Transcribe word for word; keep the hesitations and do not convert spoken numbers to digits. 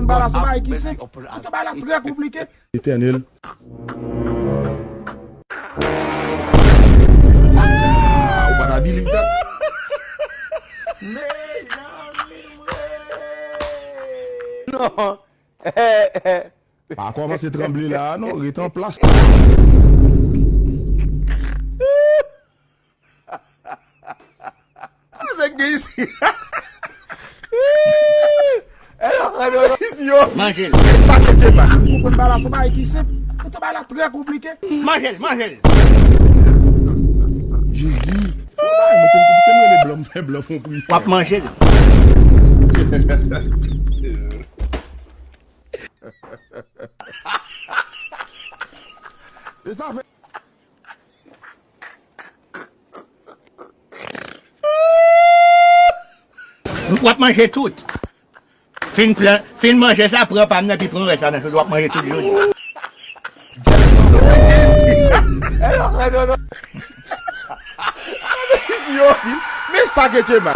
Bagay la se bagay ki senp. Poutan bagay la trè konplike. Etènèl. Ah, ou pa ta believe that? Non. Pa kòmanse tranble la a non, ret an plas. Nèg gen isi. Isi yo. Manje l. Sa ke Djema. Ou konprann bagay la se bagay ki senp. Poutan bagay la trè konplike. Manje l, manje l. Jezi. Fò bagay mwen te, te m rele blan, m fè blan fon pri. W ap manje l. E sa fè W ap manje tout. Fin plen, fin manje sa, pran pa m nan, epi pran rès la nan chou, w ap manje tout jodi. Yo, men sa ke Djema.